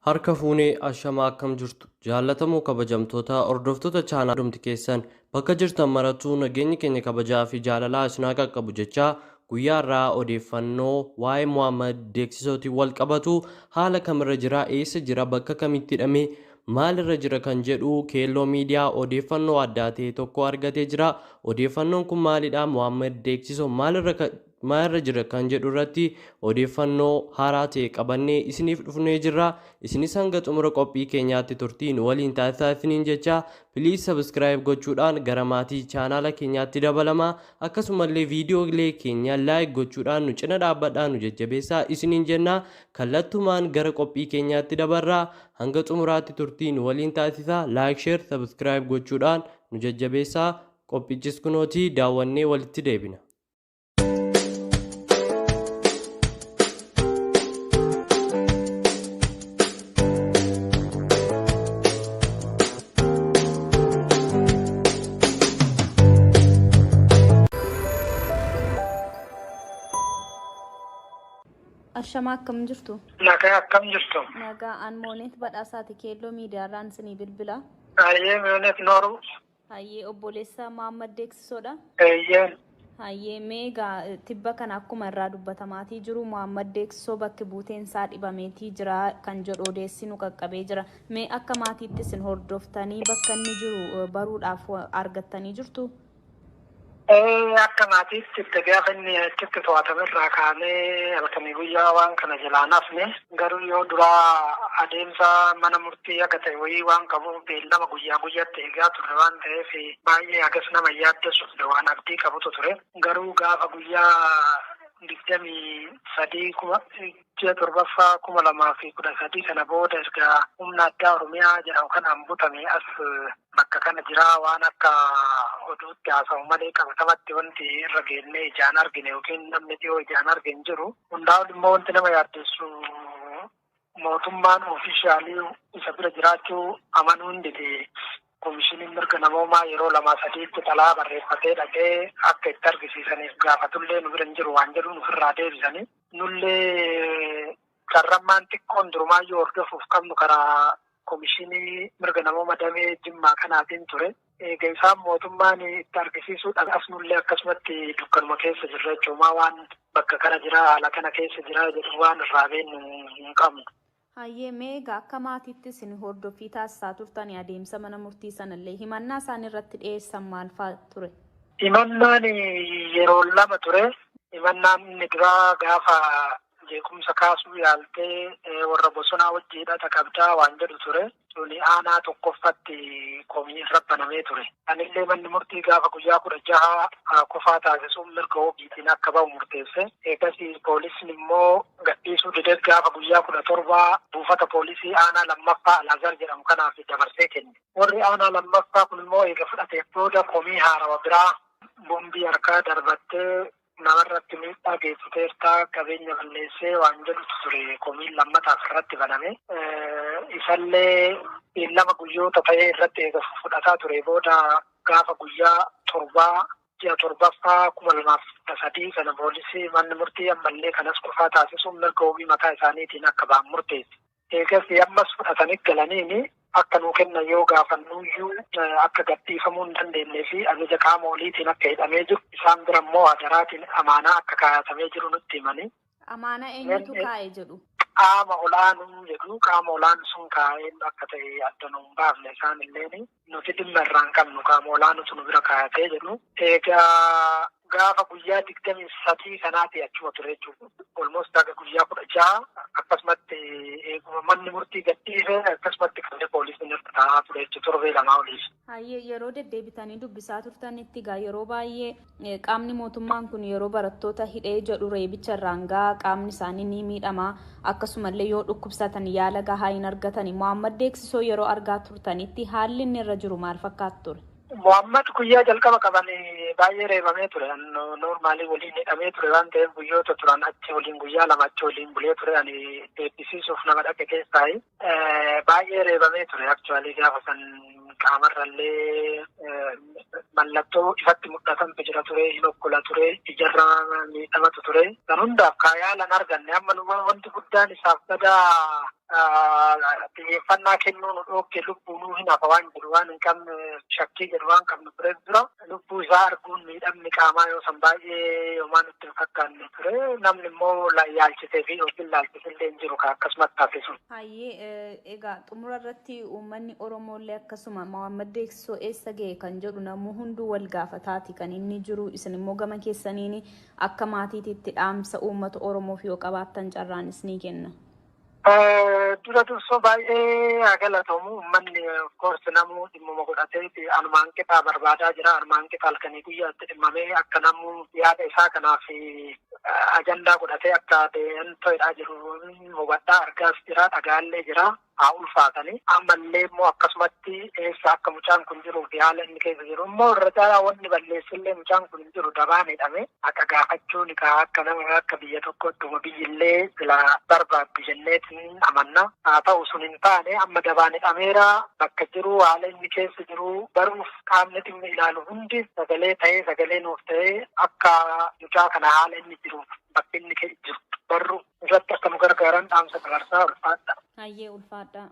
Harka fuunee ashamaa, akkam jirtu jaallatamoo kabajamtoota hordoftoota chaanaa? Hundumti keessan bakka jirtan marattuu nageenyi keenya kabajaa fi jaalalaa isin haa qaqqabu jechaa, guyyaa irraa odeeffannoo waa'ee Mohaammed Deeksisootiin wal qabatu, haala kamirra jira, eessa jira, bakka kamitti hidhame, maalirra jira kan jedhu Keelloo Miidiyaa odeeffannoo addaa ta'e tokko argatee jira. Odeeffannoon kun maalidha? Mohaammed Deeksisoo maalirra jira kan jedhu irratti odeeffannoo haaraa ta'e qabannee isiniif dhufnee jirra. Isinis hanga xumura qophii keenyaatti turtii nu waliin taasisaa isiniin jecha, please subscribe gochuudhaan gara maatii chaanaala keenyaatti dabalama. Akkasumallee viidiyoolee keenya like gochuudhaan nu cina dhaabbadhaa, nu jajjabeessaa isiniin jenna. Kallattumaan gara qophii keenyaatti dabarraa, hanga xumuraatti turtii nu waliin taasisaa, like, share, subscribe gochuudhaan nu jajjabeessaa. Qophichis kunootii daawwannee walitti deebina. Ashamaa, akkam jirtu? Nagaa, akkam jirtu? Nagaa, an Mooneet Badhaasaati, Keelloo Miidiyaarraan isinii bilbila. Hayyee Mooneet, nooruu. Hayyee, obboleessa Mohaammed Deeksisoodha. Eeyyeen. Hayyee, mee egaa tibba kana akkuma irraa dubbatamaatii jiru Mohaammed Deeksisoo bakki buuteen isaa dhibameetii jira kan jedhu odeessi nu qaqqabee jira. Mee akka maatiitti isin hordoftanii bakka inni jiru baruudhaaf argattanii jirtu? Akka maatiitti itti gaafa inni achitti to'atame irraa kaanee halkanii guyyaa waan kana jalaan hafne. Garuu yoo duraa adeemsa mana murtii akka ta'e wayii waan qabuuf beellama guyyaa guyyaatti eegaa turre waan ta'eef, baay'ee hagas nama yaaddessu waan abdii qabutu ture. Garuu gaafa guyyaa 23 kuma ji'a torbaffaa 2013 kana booda erga humna addaa Oromiyaa jedhamu kanaan butame as bakka kana jira waan akka oduutti haasa'u malee, qabatamatti wanti irra geennee ijaan argine yookiin namni dhiyoo ijaan arge hin jiru. Hundaa ol immoo wanti nama yaaddessu mootummaan officially isa bira jiraachuu amanuu hin dide. Komishiniin mirga namoomaa yeroo lama sadiitti xalaa barreeffatee dhaqee akka itti argisiisaniif gaafatullee, nu bira hin jiru waan jedhuun ofirraa deebisanii. Nullee carrammaan xiqqoon durumaayyuu hordofuuf qabnu karaa komishinii mirga namooma damee Jimmaa kanaatiin ture. Eega isaan mootummaan itti argisiisuudhaan as nullee akkasumatti dukkanuma keessa jirra jechuudha. Waan bakka kana jira, haala kana keessa jira jedhu waan irraa beeknu hin qabnu. Hayyee, mee egaa akka maatiitti isin hordoffii taasisaa turtanii adeemsa mana murtii sanallee, himannaa isaan irratti dhiyeessan maal fa'aa ture? Himannaan yeroo lama ture. Himannaan inni duraa gaafa jeequmsa kaasuu yaaltee, warra bosonaa wajji hidhata qabdaa waan jedhu ture. Suni aanaa tokkoffatti komii irra banamee ture. Anillee manni murtii gaafa guyyaa 16 kufaa taasisuun mirga wabiitiin akka ba'u murteesse. Eegas poolisni immoo gadhiisuu didee gaafa guyyaa 17 buufata poolisii aanaa lammaffaa Alaazar jedhamu kanaaf dabarsee kenne. Warri aanaa lammaffaa kun immoo eega fudhateen booda komii haarawa biraa, bombii harkaa darbattee namarratti miidhaa geessiteertaa, qabeenya balleessee waan jedhutu ture komiin lammataaf irratti baname. Isallee beellama guyyoota ta'ee irratti eega fudhataa ture booda gaafa guyyaa 7 ji'a torbaffaa 2013 kana poolisii manni murtii ammallee kanas kufaa taasisuun mirga wabii mataa isaaniitiin akka ba'an murteesse. Eegas ammas fudhatanii galaniini akka nuu kennan yoo gaafannuyyuu, akka gadhiifamuu hin dandeenyee fi ajaja qaama oliitiin akka hidhamee jiru, isaan bira immoo hadaraatiin amaanaa akka kaayatamee jiru nutti himanii. Amaanaa eenyutu kaa'e jedhu? Qaama olaanuu jedhu. Qaama olaanu sun kaa'ee akka ta'e adda nu hin baafne. Isaan illeen nuti dhimma irraa hin qabnu, qaama olaanutu nu bira kaayatee jedhu. Egaa gaafa guyyaa 23 kanaati achuma ture jechuudha. Almost haga guyyaa 16 akkasumatti eeguma manni murtii gadhiise akkasumatti qabee poolisiin irra taa'aa ture jechuudha, torbee lamaa oliif. Hayyee, yeroo deddeebitanii dubbisaa turtanitti egaa yeroo baay'ee qaamni mootummaan kun yeroo barattoota hidhee jedhu reebicha irraan gahaa, qaamni isaanii ni miidhama, akkasumallee yoo dhukkubsatan yaala gahaa hin argatani. Mohaammed Deeksisoo yeroo argaa turtanitti haalli inni irra jiru maal fakkaatu ture? Mohaammed guyyaa jalqaba qaban baay'ee reebamee ture. Normally waliin hidhamee ture waan ta'eef, guyyoota turan achi waliin guyyaa 2 achi waliin bulee ture. Ani eebbisiisuuf nama dhaqe keessaayi. Baay'ee reebamee ture. Actually gaafa san qaamarrallee mallattoo ifatti mul'atantu jira ture. Hin okkola ture. Ijarra miidhamatu ture. Kan hundaaf kaa yaalan arganne. Amma wanti guddaan isaaf badaa Xiyyeeffannaa kennuu nu dhookke, lubbuunuu hin hafa waan jedhu waan hin qabne, shakkii jedhu waan qabnu tureef dura lubbuu isaa arguun miidhamni qaamaa yoo san baay'ee homaa nutti hin fakkaanne ture. Namni immoo yaalchisee fi yookiin laalchisillee hin jiru akkasumatti hafe sun. Hayyee, egaa xumura irratti uummanni Oromooillee akkasuma Mohaammed Deeksisoo eessa ga'e kan jedhu namuu hunduu wal gaafataati kan inni jiru. Isin immoo gama keessaniin akka maatiititti dhaamsa uummata Oromoof yoo qabaattan carraanis ni kenna. Dura dursoo baay'ee haa galatoomu uummanni. Of course, namuu dhimmuma godhatee anumaan qixaa barbaadaa jira. Anumaan qixa halkanii guyyaatti dhimmamee akka namuu yaada isaa kanaaf ajandaa godhatee akka deemtoodhaa jiru hubadhaa, argaas jira, dhagaallee jira. Haa ulfaatanii, ammallee immoo akkasumatti eessa akka mucaan kun jiruu fi haala inni keessa jiru immoo irra caalaa wanni balleessillee mucaan kun hin jiru, dabaan hidhame. Akka gaafachuun kaa akka nama akka biyya tokkottuma biyyillee silaa barbaaddu jenneetiin amanna. Haa ta'u, sun hin taane. Amma dabaan hidhameera. Bakka jiru, haala inni keessa jiru baruuf qaamni dhimmi ilaalu hundi sagalee ta'ee, sagalee nuuf ta'ee, akka mucaa kana haala inni jiruuf bakki inni jiru barru irratti akka nu gargaaran dhaamsa dabarsaa. Ulfaadha. Hayyee, ulfaadhaa.